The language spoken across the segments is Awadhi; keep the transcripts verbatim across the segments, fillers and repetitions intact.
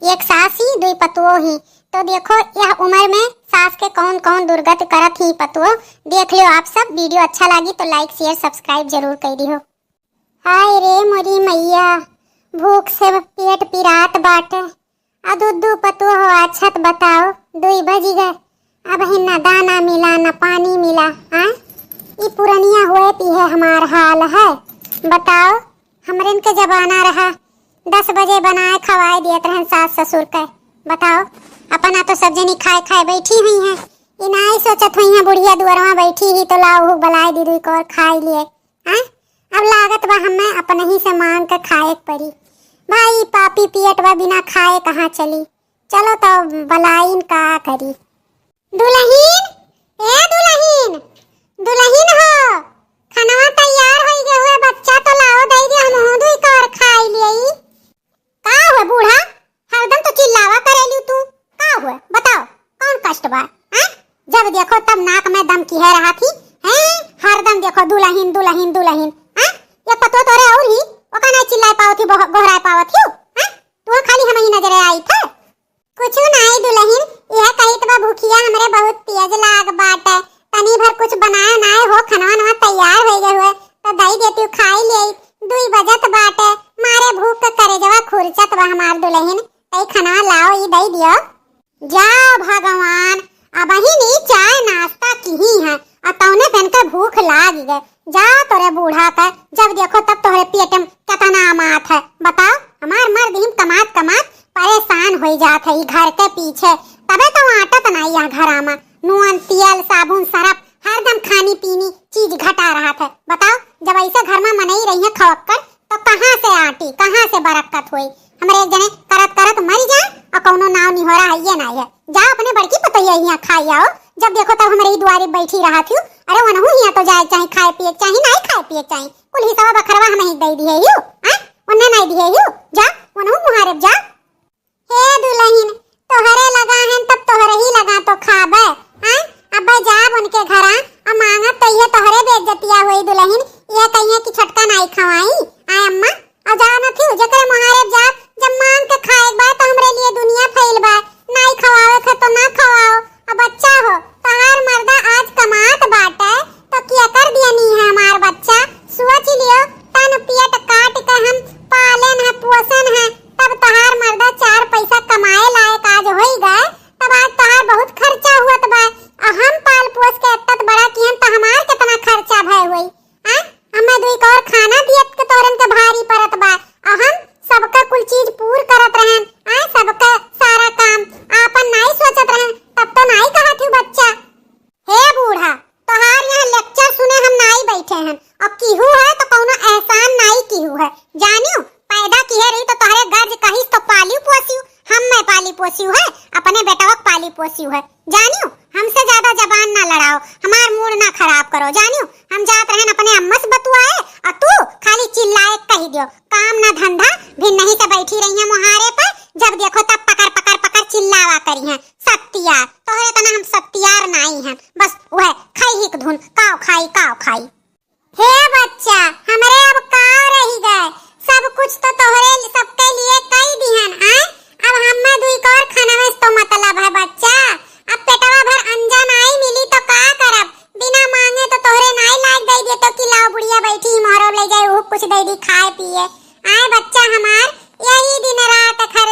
एक सास ही, दुई पतुओ ही। तो देखो, यह उम्र में सास के कौन कौन दुर्गति करत ही पतुओ। देख लियो आप सब, video अच्छा लागी तो like, share, subscribe जरूर कर दियो। हाय रे मोरी मैया, भूख से पेट पिरात बाटे। आ दू दू पतुओ हो आछत, बताओ, दुई बजि गए, अबहिन ना दाना मिला, ना पानी मिला। आ ई पुरनिया हुए पी है हमार हाल है। बताओ, हमरेन के जमाना रहा, दस बजे बनाए खवाए दियत रहन सास ससुर के। बताओ, अपना तो सब जनी खाए खाए बैठी हुई हैं, ई नाई सोचत हुई हैं बुढ़िया दुआरवा बैठी ही तो लाओ हु बलाए दीदी को और खाए लिए। हैं? अब लागत बा हमें अपने ही से मांग के खाए के पड़ी। भाई पापी पियट बा, बिना खाए कहाँ चली। चलो तो बलाइन का करी। दुलहिन, ए दुलहिन, दुलहिन हो, खनवा तैयार होई गए हुए, बच्चा तो लाओ दे दे, हम हूँ दुई कर खाई लेई। का हुए बूढ़ा, हरदम तो चिल्लावा करेलू तू, का हुए बताओ, कौन कष्ट बा? हैं? जब देखो तब नाक में दम किहे रहा थी, हैं? हरदम देखो दुलहिन दुलहिन दुलहिन, हैं? ये पतो तोरे और ही, ओका नहीं चिल्लाए पावत ही, गोह-, गोहराए पावत ही, हैं? तू खाली हम ही नजरे आई थे। कुछु नाई दुलहिन, यह कहित बा भूखिया हमरे बहुत तेज लाग बाटे, तनी भर कुछ बनाए नाए हो, खनवा नवा तैयार होई गए हुए, तो दई देती खाई ले, दुई बजत बाटे, मारे भूख के करेजवा खुरचत बा हमार दुलहिन, तई खनवा लाओ ई दई दियो। जा भगवान, अबहिन ई चाय नाश्ता किही है, आ तौने पेन के भूख लाग गए, जा तोरे बूढ़ा के, जब देखो तब तोहरे पेट में केतना अमात है। बताओ, हमार मर्द हिम कमात कमात परेशान होई जात है ई घर के पीछे, तबे तो आटत ना यह घरा में नून, तेल, साबुन, सरफ, हरदम खानी पीनी चीज घटा रहा है। बताओ, जब ऐसे घर में मनई रही है खवक्कर, तो कहाँ से आटी, कहाँ से बरक्कत होई? हमरे एक जने करत करत मरी जाए और कौनो नाव निहोरा है ये ना है। जा अपने बड़की पतोहिया हियाँ खाई आओ, जब देखो तब हमरे ही दुआरे बैठी रहा थी। अरे वनहू हियाँ तो जाए चाहे खाए पिए चाहे नहीं खाए पिए चाहे, कुल हिसाब बखरवा हम ही दे दिए हियो, हैं? उन्हें नहीं दिए हियो, जा वनहू मुहारे जा। हे दुलहिन, तोहरे लगा हैं तब तोहरे ही लगा तो खाबे, हैं? अबे जाब उनके घरा, आ मांगब तो ये तोहरे बेइज्जतिया होई दुलहिन, ये कहिए कि छोटका नाई खवाई, आय अम्मा, आ जाना थी जेकरे मुहारे जाब, जब मांग के खाए के बा तो हमरे लिए दुनिया फैल बा, नाई खवावे के तो ना खवाओ। अब बच्चा हो, तोहार मर्दा आज कमात बाटे, तो केकर दियनी है हमार बच्चा? सोच लियो, तन पियट काट के हम पालेन है, पोसन है, तब तोहार मर्दा चार पैसा कमाए लायक आज होई गए, तब आज तोहार बहुत खर्चा हुअत बा। आ हम पाल पोस के एत्तत बड़ा किहन, तो हमार कितना खर्चा भय होई? आ, हमें दुई कौर खाना दियत के तोरन के भारी परत बा। आ हम सबका कुल चीज पूर करत रहन, आ सबका सारा काम आपन नाई सोचत रहन, तब तो नाई कहा थी बच्चा। हे बूढ़ा, तोहार यहाँ lecture सुने हम नाई बैठे हन। अब केहू है तो कौनो एहसान नाई केहू है। जानियो, पैदा किहे रही तो तोहरे गर्ज कहिस तो पालियो पोसियो, हम मैं पाली पोसियो है, अपने बेटवा के पाली पोसियो है। जानियो, हमसे ज्यादा जबान ना लड़ाओ, हमार mood ना खराब करो। जानियो, हम जात रहन अपने अम्मा से बतुआए, और तू खाली चिल्लाए कही दियो, काम ना धंधा, भी नहीं से बैठी रही है मुहारे पे, जब देखो तब पकड़ पकड़ पकड़ चिल्लावा करी हैं। सत्तियार, तोहरे तना हम सत्तियार नाई हैं, बस वह खाई ही के धुन, काव खाई, काव खाई। हे बच्चा, हमरे अब काव रही गए, सब कुछ तो तोहरे सबके लिए कई दिहन, आय? अब हम्मे दुई कौर खाना में तो मतलब है बच्चा, अब पेटवा भर अंजन आई मिली तो का करब, बिना मांगे तो तोहरे नाई लाग दे दे तो कि लाओ बुढ़िया बैठी ही मोहरो ले जाए, ऊ कुछ दे दी खाए पिए, आय बच्चा हमार, यही दिन रात खर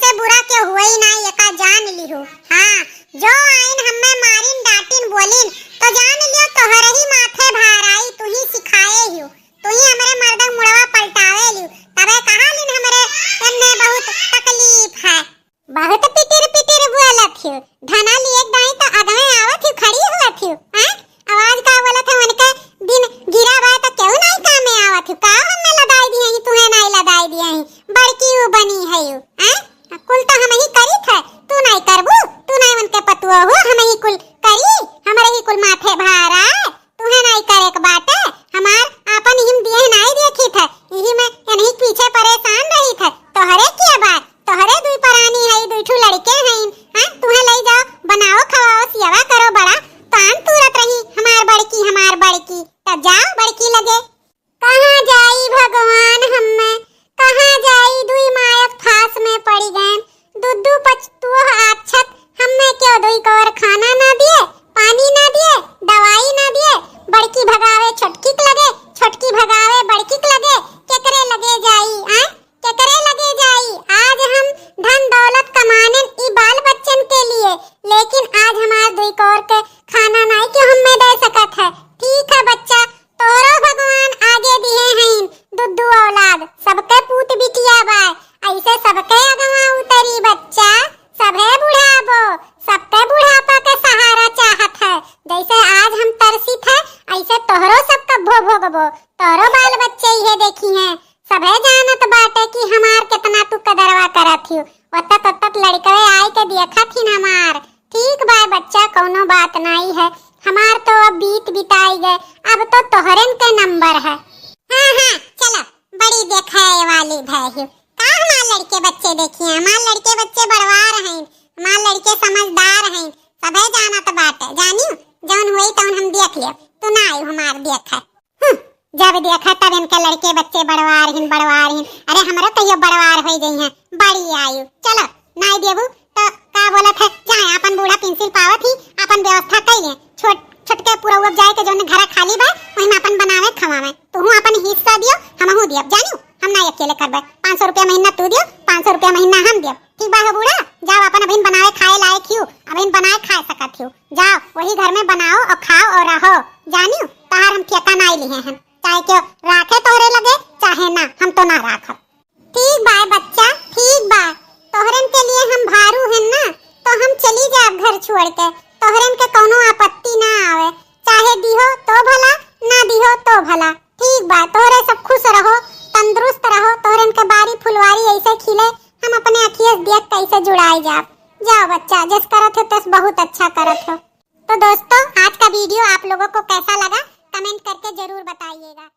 से बुरा के हुई ना, एका जान लिहु। हाँ, जो आइन हम्मे मारिन, डांटिन, बोलिन, तो जान लियो तोहरे ही माथे भार आई, तू ही सिखाए हियो, तू ही हमरे मर्दक मुड़वा पलटावे लियो, तबे कहा लिन हमरे एन्ने बहुत तकलीफ है। बहुत पिटिर पिटिर बोलत हियो, धना लिए दाई तो अगवे आवत हियो, खड़ी हुआ थियो, हैं? आवाज का बोलत है, उनके दिन गिरा बा तो केहू नाई कामे आवत हियो, का हम्मे लदाई दिए ही, तुहे नाई लदाई दिए ही, बड़की उ बनी है यू, हैं? कुल तो हम ही करी थे, तू नाई करबू, तू नाई उनके पतुआ हो, हम ही कुल करी, हमरे ही कुल माथे भार आए, तुहे नाई करे के बाटे, हमार आपन हिम दिए नाई देखी थे, यही में इन्हीं पीछे परेशान रही थे, तोहरे क्या बात, तोहरे दुई परानी है, दुई ठू लड़के हैं, हैं? तुहे ले जाओ, बनाओ, खवाओ, सेवा करो बड़ा, तान तुरत रही, हमार बड़की, हमार बड़की, तब जाओ बड़की लगे। कहाँ जाई भगवान हम्मे, कहाँ जाई, दुई मायक फांस में पड़ी गए। दुद्दू पछतुओ आछत, हम्मे क्यों दुई कौर खाना ना दिए, पानी ना दिए, दवाई ना दिए। बड़की भगावे छोटकी के लगे, छोटकी भगावे बड़की के लगे, केकरे लगे जाई, आय? केकरे लगे जाई? आज हम धन दौलत कमानेन ई बाल बच्चन के लिए, लेकिन आज हमार दुई कौर के खाना नाई क्यों हम्मे दे सकत है। ठीक है बच्चा, तोहरो भगवान आगे दिहे हईन दुद्दू औलाद, सबके पूत बिटिया बाय, ऐसे सबके अगवा उतरी बच्चा, सभे बुढ़ाबो, सबके बुढ़ापा के सहारा चाहत है। जैसे आज हम तरसित है, ऐसे तोहरो सब कब्बो भोगबो, तोहरो बाल बच्चे इहे देखी हैं। सभे जानत बाटे कि हमार केतना तू कदरवा करत हियो। ओतत ओतत लड़कवे आए के देखत हिन हमार। ठीक बा बच्चा, कौनो बात नाई है, हमार तो अब बीत बिताई गए, अब तो तोहरेन के नंबर है। हाँ हाँ, चलो, बड़ी देखाए वाली भय हियो। का हमार लड़के बच्चे देखिए, हमार लड़के बच्चे बड़वार हैं, हमार लड़के समझदार हैं, सभे जानत बाटे, जानियो, जौन होई तौन हम देख लेब, तू ना आयु हमार देखे। हम्म, जब देखा तब इनके लड़के बच्चे बड़वार हिन, बड़वार हिन। अरे हमरो कहियो बड़वार होई जइहें, बड़ी आयु। चलो, नाई देबू तो का बोलत है, जाए आपन बूढ़ा पेंसिल पावत ही, आपन व्यवस्था कई ले। छोट, छोटके पुरौब जाए के जौन घरा खाली बा, वही में आपन बनावे खवावे। तुहू आपन हिस्सा दियो, हमहू दियब, जानियो, हम ना अकेले करबे। पाँच सौ रुपया महीना तू दियो, पाँच सौ रुपया महीना हम दियब। ठीक बा हो बूढ़ा, जाओ आपन अभिन बनावे खाए लायक हियो, अभिन बनाए खाए सकत हियो। जाओ, वही घर में बनाओ और खाओ और रहो। जानियो, तहार हम ठेका नाई लिहे हन। चाहे क्यों राखे तोहरे लगे, चाहे ना, हम तो ना राखब। ठीक बा बच्चा, ठीक बा। तोहरन के लिए हम भारू हन ना, तो हम चली जाब घर छोड़ के। तोहरन के कौनो आपत्ति ना आवे। चाहे दिहो तो भला, ना दिहो तो भला। ठीक बा, तोहरे सब खुश रहो, तंदुरुस्त रहो, तोहरन के बारी फुलवारी ऐसे खिले, हम अपने अखिए से देख कैसे जुड़ाए जाब। जाओ बच्चा, जस करत हो तस बहुत अच्छा करत हो। तो दोस्तों, आज का वीडियो आप लोगों को कैसा लगा, कमेंट करके जरूर बताइएगा।